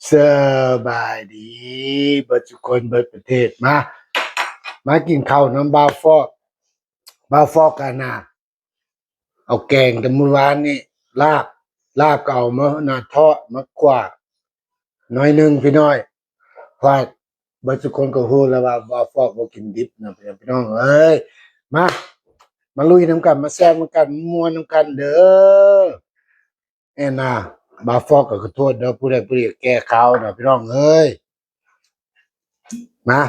ສະບາຍດີເບິດທຸກຄົນເບິດປະເທດ. ມາ ມາກິນເຂົ້ານຳບ່າວຟອກ. ບ່າວຟອກກະນະ ເອົາແກງແຕ່ມື້ວານນີ້ ລາບ ລາບກໍເອົາມານະ ທອດມາຂົ້ວໜ້ອຍໜຶ່ງພີ່ນ້ອງ. ເພາະວ່າເບິດທຸກຄົນກໍຮູ້ແລ້ວວ່າບ່າວຟອກບໍ່ກິນດິບນະ ພີ່ນ້ອງເອີຍ. ມາ ມາລຸຍນຳກັນ ມາແຊບນຳກັນ ມ່ວນນຳກັນເດີ. ແອນນາ ບ່າວຟອກກໍຂໍໂທດເດີ ຜູ້ໃດຜູ້ໜຶ່ງແກ່ຂ່າວນະ ພີ່ນ້ອງເອີຍ. ມາ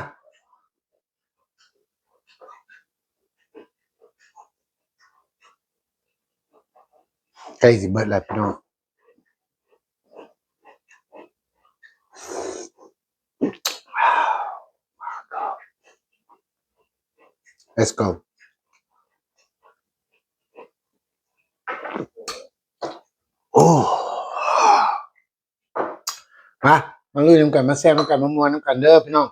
ໃກ້ຊິເບິດແລ້ວພີ່ນ້ອງ. Let's go. ໂອ້ ມາ ມາລຸຍນຳກັນ ມາແຊບນຳກັນ ມາມ່ວນນຳກັນເດີພີ່ນ້ອງ.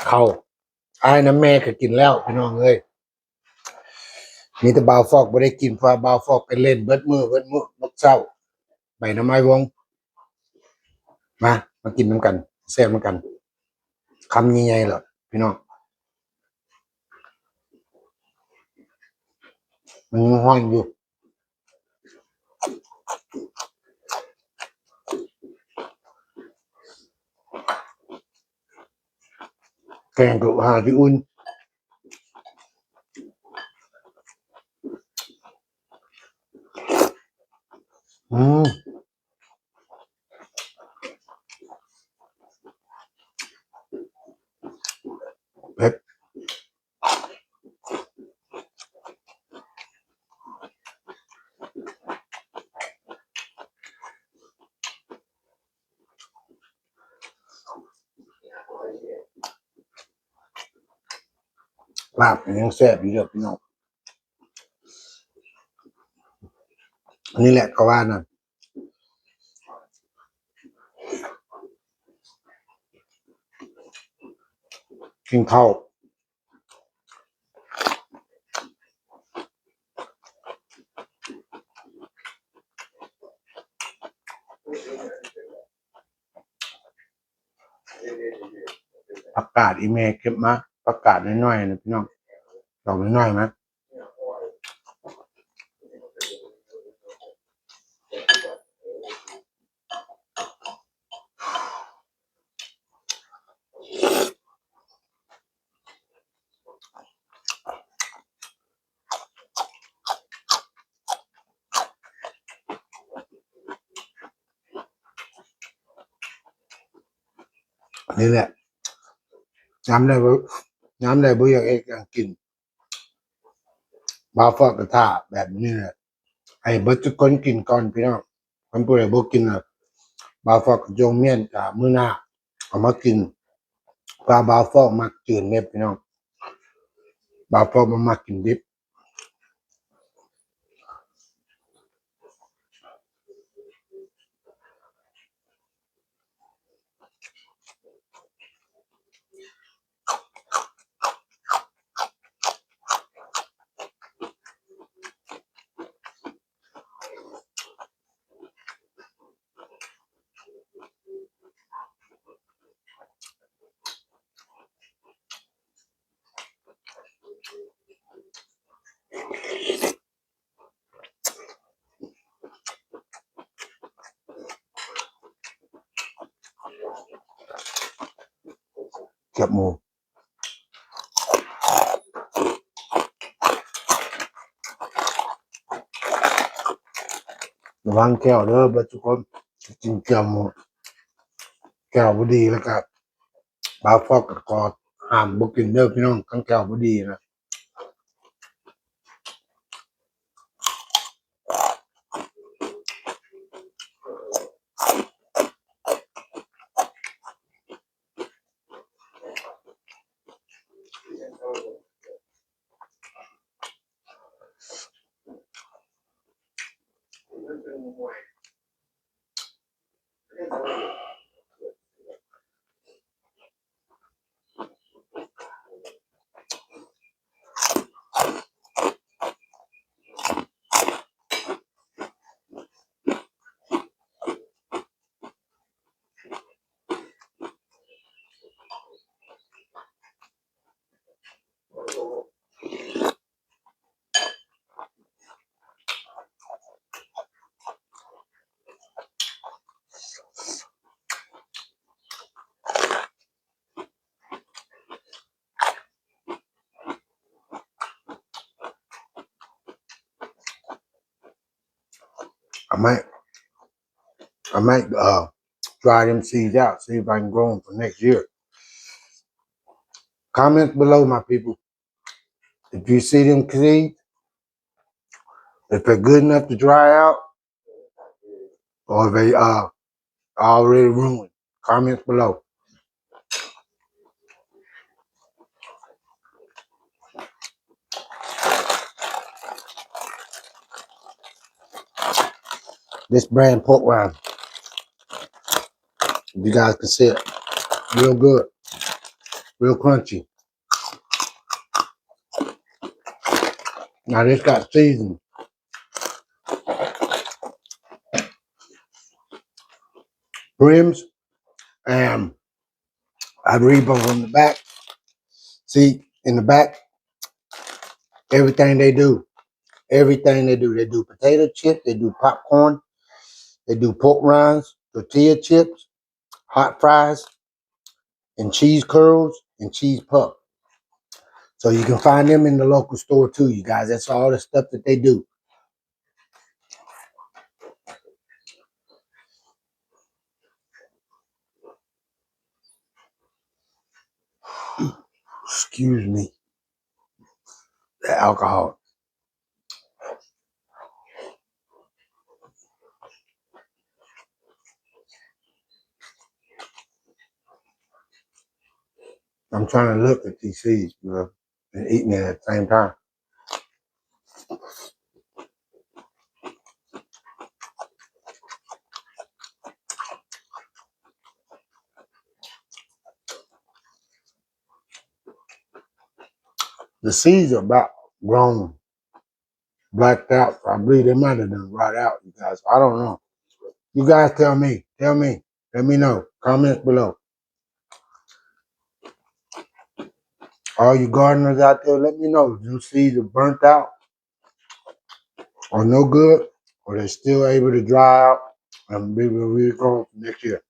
ເຂົ້າອ້າຍນຳແມ່ກໍກິນແລ້ວພີ່ນ້ອງເອີຍ. ມີແຕ່ບ່າວຟອກບໍ່ໄດ້ກິນ ເພາະວ່າບ່າວຟອກໄປຫຼິ້ນເບິດມື້ເບິດມື້ ໝົດເຊົ້າ ໄປນຳອ້າຍວົງ. ມາ ມາກິນນຳກັນ ແຊບນຳກັນ ຄຳໃຫຍ່ໆ ໂລດພີ່ນ້ອງ. ມັນຍັງຮ້ອນຢູ່ ແກງກໍຫາຊິອຸ່ນ. ອືມ ເຜັດ. ລາບຍັງແຊບຢູ່ເດີພີ່ນ້ອງ. ອັນນີ້ແຫຼະກໍວ່ານະ ກິນເຂົ້າ ຜັກກາດອີ່ແມ່ເກັບມາ ຜັກກາດນ້ອຍໆ ນະພີ່ນ້ອງ ດອກນ້ອຍໆ ມາ. ນີ້ແຫຼະ ຍາມໃດບໍ່ ຍາມໃດບໍ່ຢາກເຮັດຫຍັງກິນ ບ່າວຟອກກໍຖ້າແບບນີ້ແຫຼະ ໃຫ້ເບິດທຸກຄົນກິນກ່ອນພີ່ນ້ອງ. ຄັນຜູ້ໃດບໍ່ກິນນະ ບ່າວຟອກກໍຈົ່ງມ້ຽນ ກະມື້ໜ້າເອົາມາກິນ. ວ່າບ່າວຟອກມັກຈືນເດ້ພີ່ນ້ອງ ບ່າວຟອກບໍ່ມັກກິນດິບ. ແຄບໝູ ລະວັງແຂ້ວເດີເບິດທຸກຄົນ ກິນແຄບໝູ ແຂ້ວບໍ່ດີ ແລ້ວກະບ່າວຟອກກໍຂໍຫ້າມບໍ່ກິນເດີພີ່ນ້ອງ ຄັນແຂ້ວບໍ່ດີນະ. ອ I might, I might, uh, dry them seeds out, see if I can grow them for next year. Comment below, my people. If you see them seeds, if they're good enough to dry out, or they are already ruined, comments below. This brand pork rind, you guys can see it, real good, real crunchy. Now this got season, brims, and I read them from the back. See, in the back, everything they do, everything they do, they do potato chips, they do popcorn, they do pork rinds, tortilla chips, hot fries, and cheese curls and cheese puff. So you can find them in the local store too, you guys. That's all the stuff that they do. Excuse me. The alcohol. I'm trying to look at these seeds, you know, and eating it at the same time. The seeds are about grown, blacked out. I believe they might have done rot out, you guys. I don't know. You guys tell me. Tell me. Let me know. Comments below. All you gardeners out there, let me know. Your seeds are burnt out or no good, or they're still able to dry out and be regrown next year.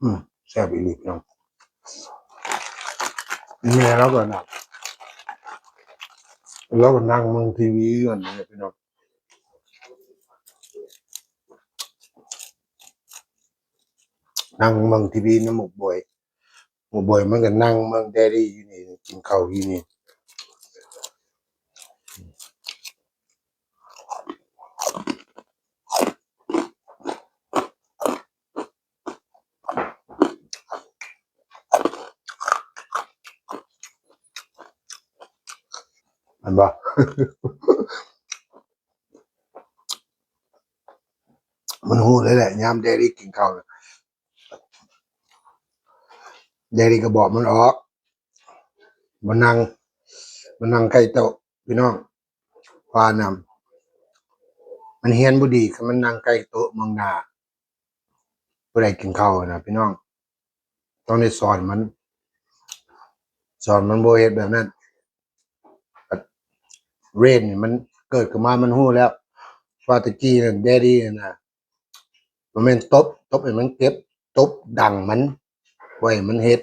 ອືມ ແຊບອີ່ຫຼີພີ່ນ້ອງ. ແມ່ລາວກໍນັ່ງ ລາວກໍນັ່ງເບິ່ງທີວີຢູ່ຫັ້ນແຫຼະພີ່ນ້ອງ. ນັ່ງເບິ່ງທີວີນຳໝູ່ບອຍ. ໝູ່ບອຍມັນກໍນັ່ງເບິ່ງແດດດີຢູ່ນີ້ ກິນເຂົ້າຢູ່ນີ້. ແມ່ນບໍ່? ມັນຮູ້ເລີຍແຫຼະ ຍາມແດດດີກິນເຂົ້າ ແດດດີກໍບອກມັນອອກ ບໍ່ນັ່ງ ບໍ່ນັ່ງໃກ້ໂຕະພີ່ນ້ອງ. ວ່ານຳ ມັນຮຽນບໍ່ດີ ຄັນມັນນັ່ງໃກ້ໂຕະເບິ່ງໜ້າຜູ້ໃດກິນເຂົ້ານະພີ່ນ້ອງ. ຕ້ອງໄດ້ສອນມັນ ສອນມັນບໍ່ເຮັດແບບນັ້ນ. ເຣນນີ້ມັນເກີດຂຶ້ນມາມັນຮູ້ແລ້ວ ວ່າແຕ່ກີ້ນັ້ນແດດດີນັ້ນນະ ບໍ່ແມ່ນຕົບ ຕົບໃຫ້ມັນເຈັບ ຕົບດັງມັນ ບໍ່ໃຫ້ມັນເຮັດ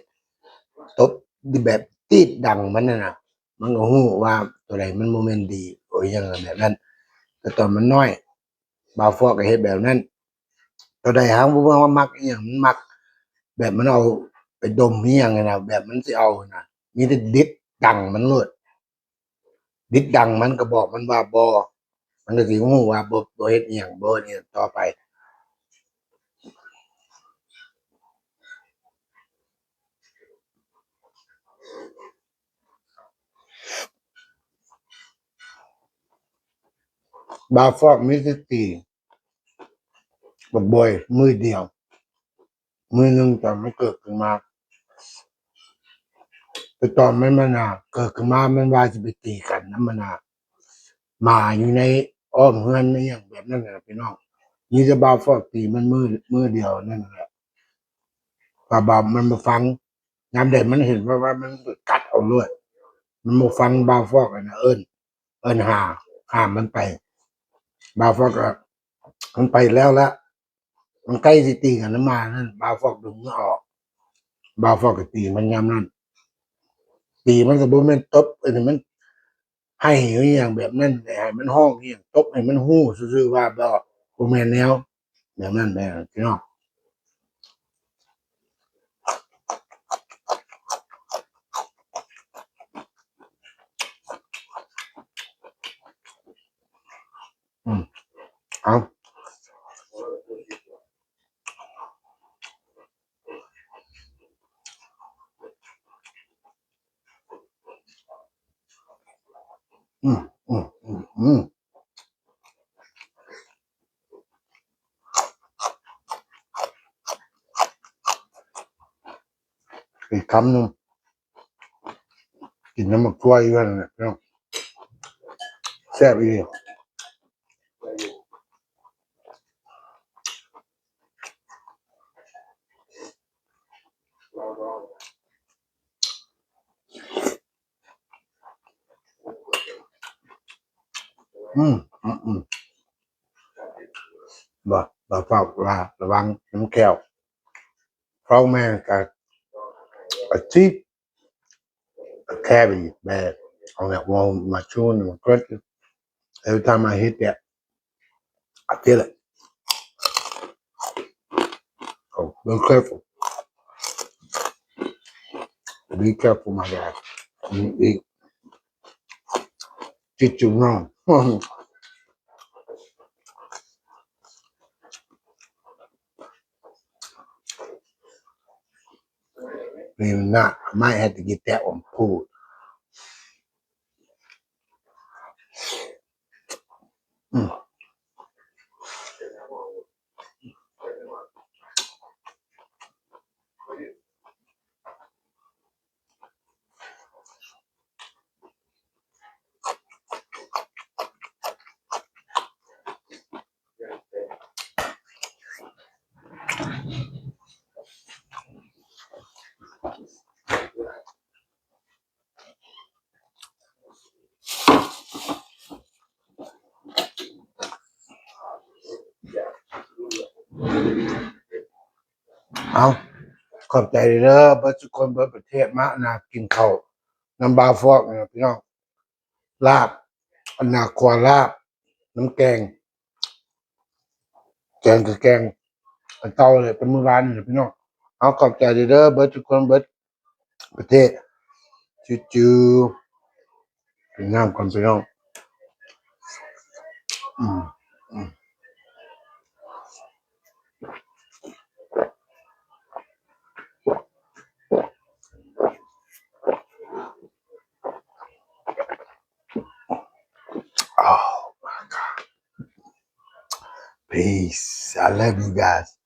ຕົບແບບຕີດດັງມັນນັ້ນນະ ມັນກໍຮູ້ວ່າຕົວໃດມັນບໍ່ແມ່ນດີ ໂອຫຍັງແບບນັ້ນ. ແຕ່ຕອນມັນນ້ອຍ ບ່າວຟອກກໍເຮັດແບບນັ້ນ. ຕົວໃດຫາກບໍ່ວ່າມັກອີ່ຫຍັງ ມັນມັກແບບມັນເອົາໄປດົມອີ່ຫຍັງຫັ້ນນະ ແບບມັນຊິເອົານະ ມີແຕ່ດິດດັງມັນໂລດ. ດິດດັງມັນກໍບອກມັນວ່າບໍ່ ມັນກໍຊິຮູ້ວ່າບໍ່ ບໍ່ເຮັດອີ່ຫຍັງ ບໍ່ເຮັດອີ່ຫຍັງຕໍ່ໄປ. ບ່າວຟອກມີແຕ່ຕີ ບັກບອຍມື້ດຽວ ມື້ໜຶ່ງຕອນມັນເກີດຂຶ້ນມາ ແຕ່ຕອນມັນ ມັນນະ ເກີດຂຶ້ນມາ ມັນວ່າຊິໄປຕີກັນນຳມັນນະ ໝາຢູ່ໃນອ້ອມເຮືອນ ອີ່ຫຍັງແບບນັ້ນນະພີ່ນ້ອງ. ມີແຕ່ບ່າວຟອກຕີມັນມື້ ມື້ດຽວນັ້ນແຫຼະ ວ່າບ່າວ ມັນບໍ່ຟັງ. ຍາມໃດມັນເຫັນວ່າ ວ່າມັນໄປກັດເອົາໂລດ ມັນບໍ່ຟັງ. ບ່າວຟອກຫັ້ນນະ ເອີ້ນ ເອີ້ນຫາ ຫ້າມມັນໄປ. ບ່າວຟອກກໍ ມັນໄປແລ້ວລະ ມັນໃກ້ຊິຕີກັນນຳໝານັ້ນ ບ່າວຟອກດຶງມືອອກ. ບ່າວຟອກກໍຕີມັນຍາມນັ້ນ ຕີມັນກໍບໍ່ແມ່ນຕົບ ອັນນີ້ມັນໄຫ້ອີ່ຫຍັງແບບນັ້ນ ໃຫ້ມັນຮ້ອງອີ່ຫຍັງ ຕົບໃຫ້ມັນຮູ້ຊື່ໆ ວ່າບໍ່ ບໍ່ແມ່ນແນວ ແບບນັ້ນແຫຼະພີ່ນ້ອງ. ອືມ ເອົາ ອືມ ອືມ ອືມ ອືມ. ອີກຄຳໜຶ່ງ ກິນນຳໝາກຖົ່ວຢູ່ຫັ້ນແຫຼະພີ່ນ້ອງ ແຊບອີ່ຫຼີ. ອືມ ອືມ ອືມ ບໍ່ ບໍ່ ເຝົ້າວ່າລະວັງນ້ຳແຂ້ວ ເຝົ້າແມ່ນກະອາຊີບ carry bag. ເອົາແບບວ່າມາຊູນມາເກີດ every time I hit that, I feel it. Oh, be careful. Be careful, my guy. You eat. Get you wrong. Believe it or not, I might have to get that one pulled. Mm. ເອົາ ຂອບໃຈເດີ ເບິດທຸກຄົນ ເບິດປະເທດ ມານະ ກິນເຂົ້ານຳບ່າວຟອກນີ້ພີ່ນ້ອງ. ລາບ ອັນນາ ຂົ້ວລາບ ນ້ຳແກງ ແກງກໍແກງ ອັນເກົ່າແຫຼະ ແຕ່ມື້ວານນີ້ແຫຼະພີ່ນ້ອງ. ເອົາ ຂອບໃຈເດີ ເບິດທຸກຄົນ ເບິດປະເທດ ຈູໆ ກິນນ້ຳກ່ອນພີ່ນ້ອງ. ອືມ ອືມ. ອໍ ມາ Peace. I love you guys.